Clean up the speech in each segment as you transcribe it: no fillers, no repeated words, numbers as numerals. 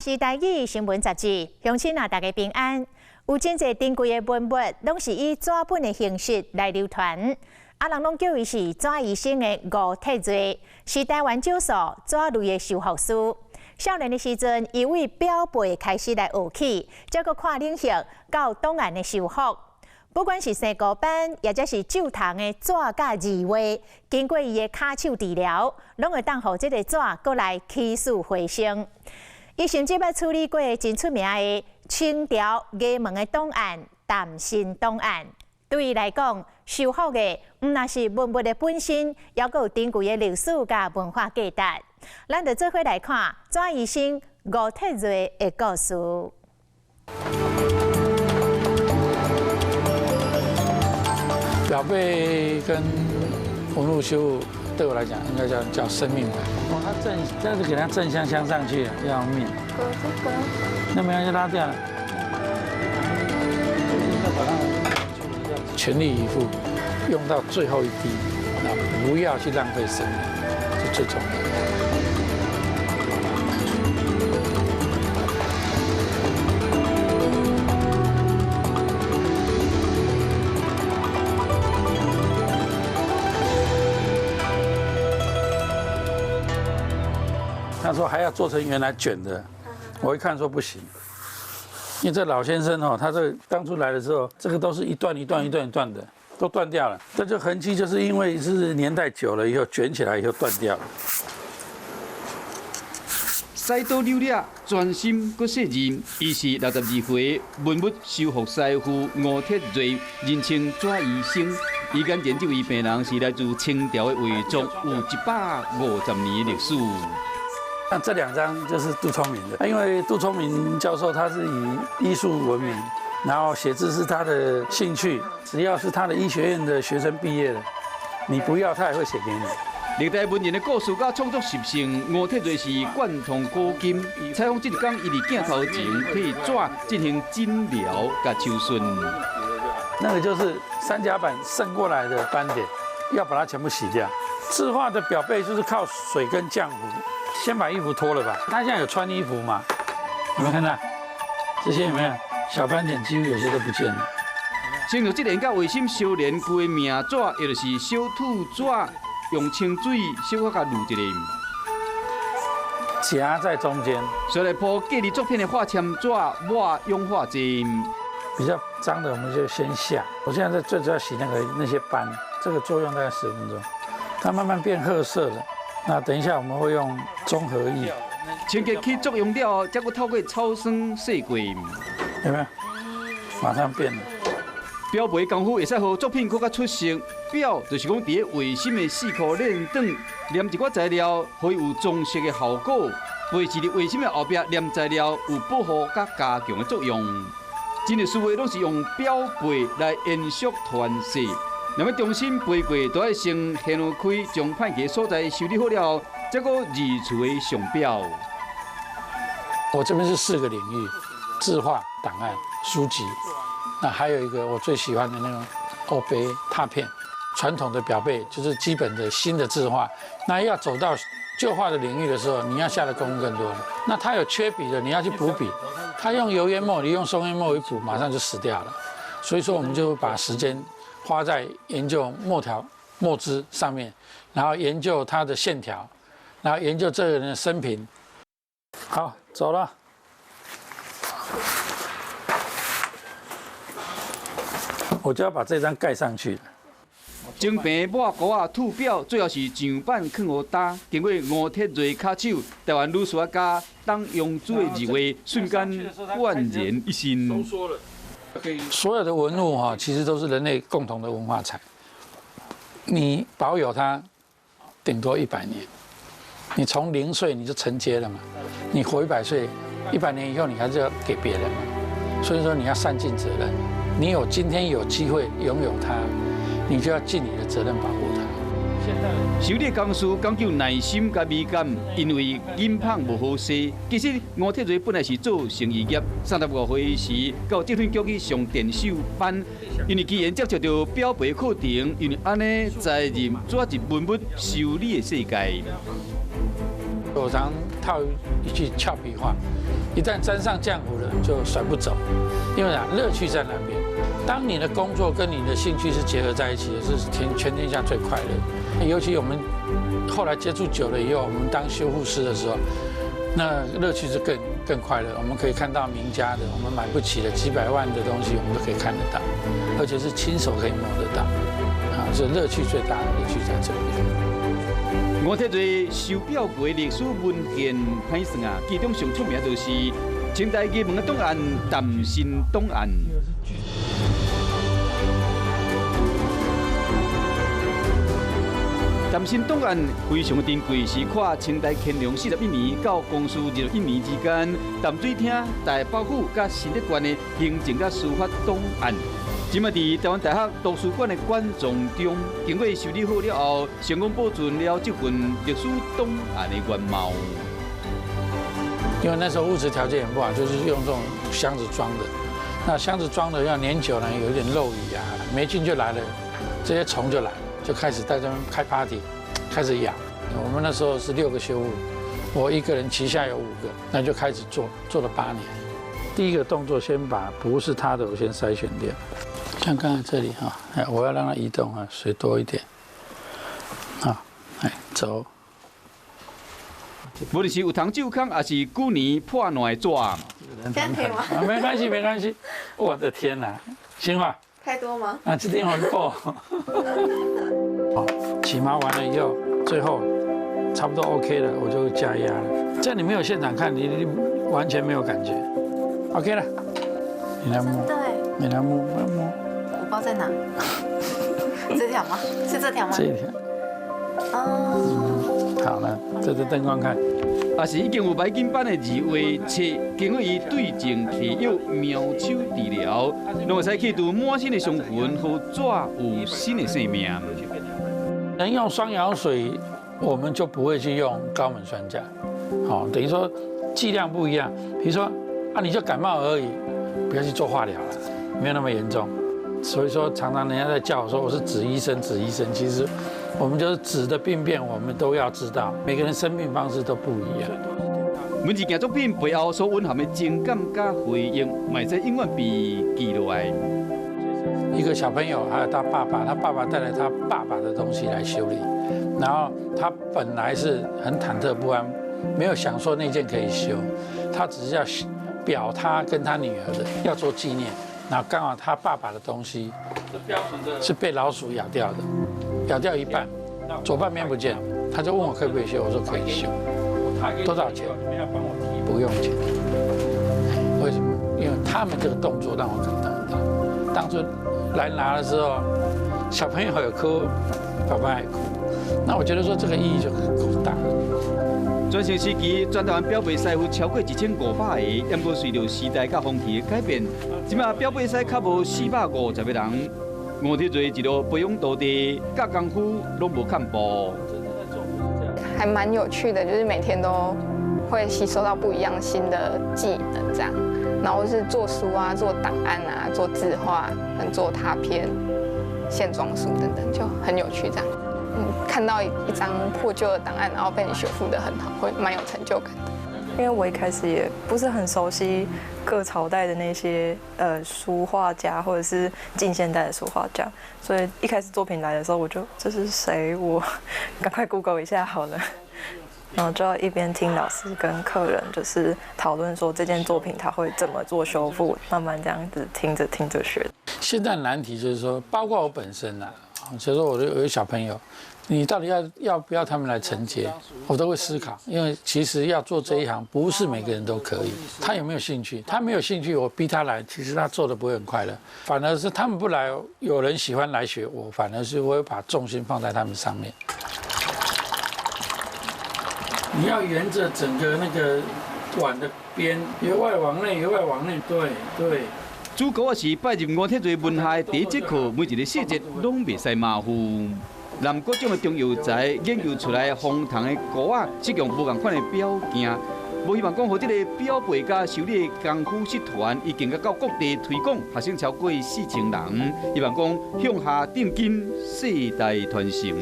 是台語新聞雜誌，鄉親啊，大家平安。有真濟珍貴的文物，攏是以紙本的形式來流傳。啊，人攏叫伊是紙醫生的吳鐵瑞，是台灣少數紙類的修復師。少年的時陣，伊為裱背開始來學起，才閣跨領域到檔案的修復。不管是生孤斑，抑者是蛀蟲的紙佮字畫，經過伊的跤手治療，攏會當予這个紙閣來起死回生。伊甚至捌處理過真出名的清朝衙門的檔案、淡信檔案。對伊來講，修復的毋但是文物的本身，猶閣有珍貴的歷史佮文化價值。咱就做伙來看紙醫生吳鐵瑞的故事。裱背跟文物修復對我來講，應該叫生命吧。哦，它正，這樣子給它正向鑲上去，要面。那沒關係，拉掉了。全力以赴，用到最後一滴，那不要去浪費生命，是最重要的。他說還要做成原來捲的，我一看說不行，因為這老先生哦，他這當初來的時候，這個都是一段一段一段一段的，都斷掉了。這就痕跡就是因為是年代久了以後捲起來以後斷掉了。使刀扭掠，專心閣細認，伊是62歲文物修復師傅吳鐵瑞，人稱紙醫生。伊眼前這位病人是來自清朝的畫作，有150年的歷史。那這兩張就是杜聰明的，因為杜聰明教授他是以醫術聞名，然後寫字是他的興趣，只要是他的醫學院的學生畢業的，你不要他也會寫給你。歷代文人的故事佮創作習性，吳鐵瑞是貫通古今。採訪這一工，伊佇鏡頭前替紙進行診療佮抽順。那個就是三夾板滲過來的斑點，要把它全部洗掉。字畫的裱背就是靠水跟漿糊。先把衣服脫了吧。他現在有穿衣服嗎？有沒有看到？這些有沒有？小斑點幾乎有些都不見了。先用這個佮衛生相連舊的命紙，也就是小兔紙，用清水小可共濾一下，夾在中間。所來鋪隔離作品的化纖紙抹氧化劑。比較髒的我們就先下。我現在在最主要洗那些斑，這個作用大概10分鐘，它慢慢變褐色了。那等一下我們會用中和液，清潔起作用了後，才閣透過草酸洗過，有沒有？馬上變了。裱背功夫會使予作品閣較出色。裱就是講佇咧畫心的四箍鏈頂黏一寡材料，予伊有裝飾的效果。背是佇畫心的後壁黏材料，有保護佮加強的作用。真濟書畫攏是用裱背來延續傳世。那麼重新背過，都愛先掀開，將歹去所在修理好了後，才閣二次的上裱。我這邊是四個領域：字畫、檔案、書籍，那還有一個我最喜歡的那個歐杯拓片。傳統的裱背就是基本的新的字畫，那要走到舊畫的領域的時候，你要下的功夫更多了。那它有缺筆的，你要去補筆。他用油煙墨，你用松煙墨一補，馬上就死掉了。所以說，我們就把時間花在研究墨條、墨汁上面，然後研究它的線條，然後研究這個人的生平。好，走了。我就要把這張蓋上去。整平抹糊仔、吐裱，最後是上板囥予焦。經過吳鐵瑞跤手，台灣女書家董陽珠的字畫，瞬間煥然一新。所有的文物哈，其實都是人類共同的文化財。你保有它，頂多100年。你從0歲你就承接了嘛，你活100歲，100年以後你還是要給別人嘛。所以說你要善盡責任。你有今天有機會擁有它，你就要盡你的責任保護它。修理工序講究耐心佮美感，因為銀麭無好勢。其實吳鐵瑞本來是做生意業，35歲時到職訓局去上電手班，因為機緣接觸著裱背課程，因為按呢才入紙質文物修理的世界。我常套一句俏皮話，一旦沾上漿糊了，就甩不走，因為啊，樂趣在那邊。當你的工作跟你的興趣是結合在一起的，是全天下最快樂。尤其我們後來接觸久了以後，我們當修復師的時候，那樂趣是更快樂。我們可以看到名家的，我們買不起的幾百萬的東西，我們都可以看得到，而且是親手可以摸得到，啊，這樂趣最大的樂趣在這邊。吳鐵瑞修裱過歷史文獻，歹算啊，其中上出名就是清代熱門的檔案《淡信檔案》。淡信檔案非常珍貴，是跨清代乾隆41年到光緒21年之間，淡水廳、台北府佮新德縣的行政佮司法檔案。這擺佇臺灣大學圖書館的館藏中，經過修理好了後，成功保存了這份歷史檔案的原貌。因為那時候物質條件也不好，就是用這種箱子裝的。那箱子裝的要年久呢，有一點漏雨啊，霉菌就來了，這些蟲就來了，就開始在這邊開 party，開始咬。我們那時候是6個修復，我一個人旗下有5個，那就開始做，做了8年。第一個動作先把不是他的我先篩選掉。像剛才這裡哈，哎，我要讓它移動啊，水多一點，啊，哎，走。無論是有通蛀空，還是舊年破爛的紙，這樣可以嗎？啊，沒關係，沒關係。我的天哪，新華。太多嗎？啊，這點很夠。好，起毛完了以後，最後差不多 OK 了，我就加壓了。這你沒有現場看，你完全沒有感覺。OK 了，你來摸，你來摸，摸。我包在哪？這條嗎？是這條嗎？這一條。哦。好了，這個燈光看。也是已經有白金版的二畫冊，經過伊對症下藥、妙手治療，攏會使去除滿身的傷痕，予紙有新的生命。能用雙氧水，我們就不會去用高錳酸鉀。好，等於說劑量不一樣。比如說啊，你就感冒而已，不要去做化療了，沒有那麼嚴重。所以說，常常人家在叫我說我是紙醫生，紙醫生，其實我們就是紙的病變，我們都要知道，每個人生病方式都不一樣。每一件作品背後所蘊含的情感佮回憶，嘛會使永遠被記落來。一個小朋友還有他爸爸，他爸爸帶來他爸爸的東西來修理，然後他本來是很忐忑不安，沒有想說那件可以修，他只是要表他跟他女兒的要做紀念。然後剛好他爸爸的東西是被老鼠咬掉的，咬掉一半，左半邊不見，他就問我可不可以修，我說可以修，多少錢？不用錢。為什麼？因為他們這個動作讓我感動到。當初來拿的時候，小朋友也哭，爸爸也哭，那我覺得說這個意義就夠大。全盛時期，全台灣裱褙師傅超過1500個，不過隨著時代佮風氣的改變，這擺裱褙師較無450個人。吳鐵瑞一路培養徒弟，佮功夫攏無崁步。還蠻有趣的，就是每天都會吸收到不一樣新的技能，這樣。然後是做書啊，做檔案啊，做字畫，跟做拓片、線裝書等等，就很有趣這樣。看到一張破舊的檔案，然後被你修復得很好，會蠻有成就感的。因為我一開始也不是很熟悉各朝代的那些書畫家，或者是近現代的書畫家，所以一開始作品來的時候，我就這是誰？我趕快 Google 一下好了。然後就要一邊聽老師跟客人就是討論說這件作品他會怎麼做修復，慢慢這樣子聽着聽着學。現在難題就是說，包括我本身啊，其實我有小朋友，你到底要不要他們來承接，我都會思考，因為其實要做這一行，不是每個人都可以。他有沒有興趣？他沒有興趣，我逼他來，其實他做的不會很快樂。反而是他們不來，有人喜歡來學，我反而是我會把重心放在他們上面。你要沿着整個那個碗的邊，由外往內，由外往內，對對。主角是拜入吳鐵瑞門下的第一節課，每一個細節攏袂使馬虎。南各種的中藥材研究出來紅糖的膏仔，適用無仝款的裱鏡。無希望講，予這個裱褙佮修理的功夫失傳，已經到各地推廣，學生超過4000人。希望講向下定根，世代傳承。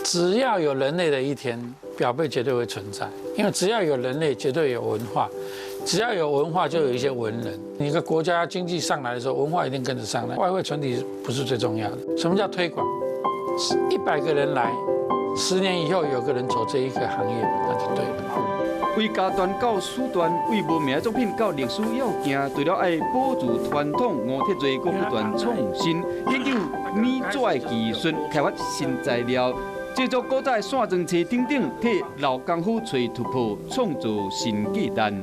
只要有人類的一天，裱褙絕對會存在，因為只要有人類，絕對有文化。只要有文化，就有一些文人。你个国家经济上来的时候，文化一定跟着上来。外汇存底不是最重要的。什么叫推广？100个人来，10年以后有个人走這一個行業，那就對了。為家傳到師傳，為無名作品到歷史要件，除了愛保住傳統，吳鐵瑞閣不斷創新，研究米紙的技術，開發新材料，製作古早的線裝冊等等，替老功夫揣突破，創造新價值。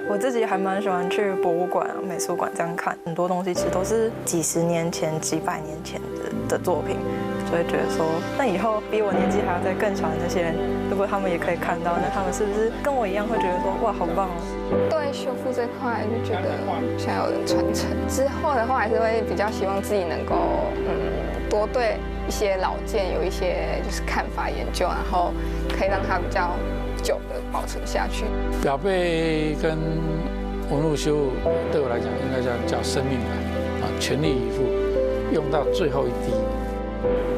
我自己還蠻喜歡去博物館、美術館這樣看，很多東西其實都是幾十年前、幾百年前的作品，就會覺得說，那以後比我年紀還要再更小的那些人，如果他們也可以看到，那他們是不是跟我一樣會覺得說，哇，好棒哦！對修復這塊就覺得想有人傳承，之後的話還是會比較希望自己能夠多對一些老件有一些就是看法研究，然後可以讓它比較久的保存下去。裱褙跟文物修復對我來講，應該叫生命吧，啊，全力以赴，用到最後一滴。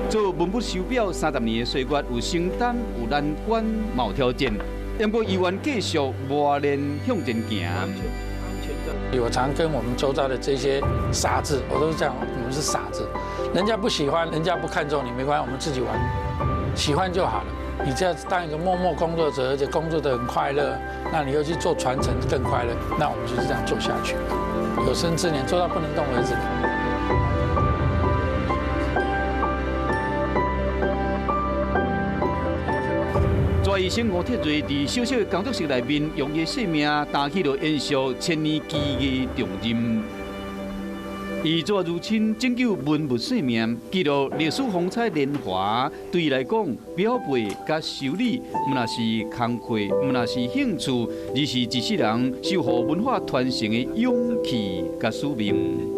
做文物修裱30年的歲月，有承擔，有難關，嘛有挑戰。不過伊願繼續磨練向前行。我常跟我們周遭的這些傻子，我都是這樣，你們是傻子，人家不喜歡，人家不看重你，沒關係，我們自己玩，喜歡就好了。你這樣當一個默默工作者，而且工作得很快樂，那你又去做傳承更快樂，那我們就是這樣做下去，有生之年做到不能動為止。蔡醫生吳鐵瑞佇小小的工作室內面，用伊的生命擔起了延續千年技藝重任。伊做如親拯救文物生命，記錄歷史風采年華。對伊來講，裱褙佮修理，毋但是工課，毋但是興趣，而是一世人守護文化傳承的勇氣佮使命。